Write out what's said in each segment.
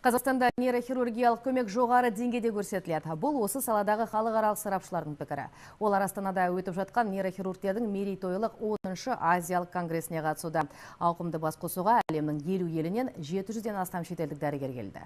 Қазақстанда нейрохирургиялық көмек жоғары деңгейде көрсетіледі. Бұл осы саладағы халықаралық сарапшылардың пікірі. Олар Астанада өтіп жатқан нейрохирургтердің мерейтойлық 10-шы Азиялық конгресіне қатысуда. Ауқымды басқосуға әлемнің 50 елінен 700-ден астам шетелдік дәрігер келді.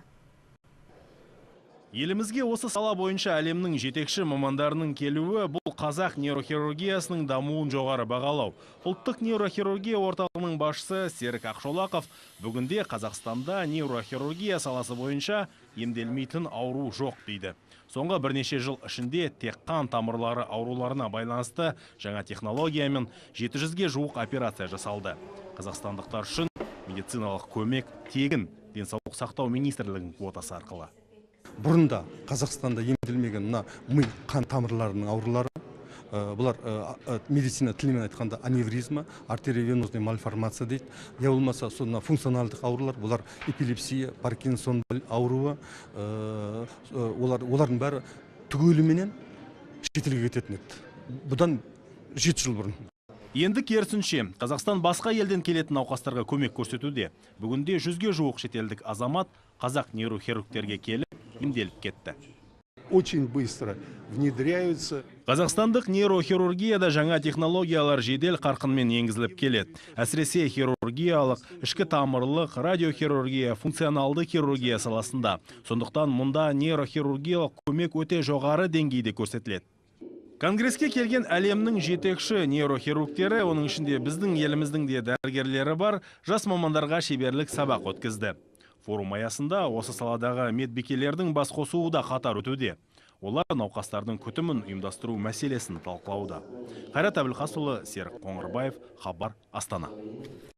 Елімізге осы сала бойынша әлемнің жетекші мамандарының келуі бұл қазақ нейрохирургиясының дамуын жоғары бағалау. Ұлттық нейрохирургия орталығының басшысы Серік Ақшолақов бүгінде Қазақстанда нейрохирургия саласы бойынша емделмейтін ауру жоқ дейді. Соңғы бірнеше жыл ішінде тек қан тамырлары ауруларына байланысты жаңа технологиямен 700-ге жуық операция жасалды. Қазақстандықтар үшін медициналық көмек тегін, Денсаулық сақтау министрлігінің квотасы арқылы. Бұрында Қазақстанда емделмеген мына ми қан тамырларының аурулары, бұлар медицина тілімен айтқанда аневризма, артериовенозный мальформация дейді, я болмаса сол мына функционалдық аурулар, бұлар эпилепсия, Паркинсон ауруы, олардың бәрі түгеліменен шетелге кететін еді. Бұдан 7 жыл бұрын. Енді керісінше, Қазақстан басқа елден келетін науқастарға көмек көрсетуде. Бүгінде 100-ге жуық шетелдік азамат қазақ нейрохирургтерге келіп, емделіп кетті. Очень быстро внедряются. Қазақстандық нейрохирургияда жаңа технологиялар жедел қарқынмен енгізіліп келеді. Әсіресе хирургиялық, ішкі тамырлық, радиохирургия, функционалды хирургия саласында. Сондықтан мұнда нейрохирургиялық көмек өте жоғары деңгейде көрсетіледі. Конгреске келген әлемнің жетекші нейрохирургтері, оның ішінде біздің еліміздің де дәрігерлері бар, жас мамандарға шеберлік сабақ өткізді. Форум аясында осы саладағы медбикелердің бас қосуы да қатар өтуде. Олар науқастардың күтімін ұйымдастыру мәселесін талқылауда. Қайрат Әбілқасұлы, Серік Қоңырбаев, Хабар, Астана.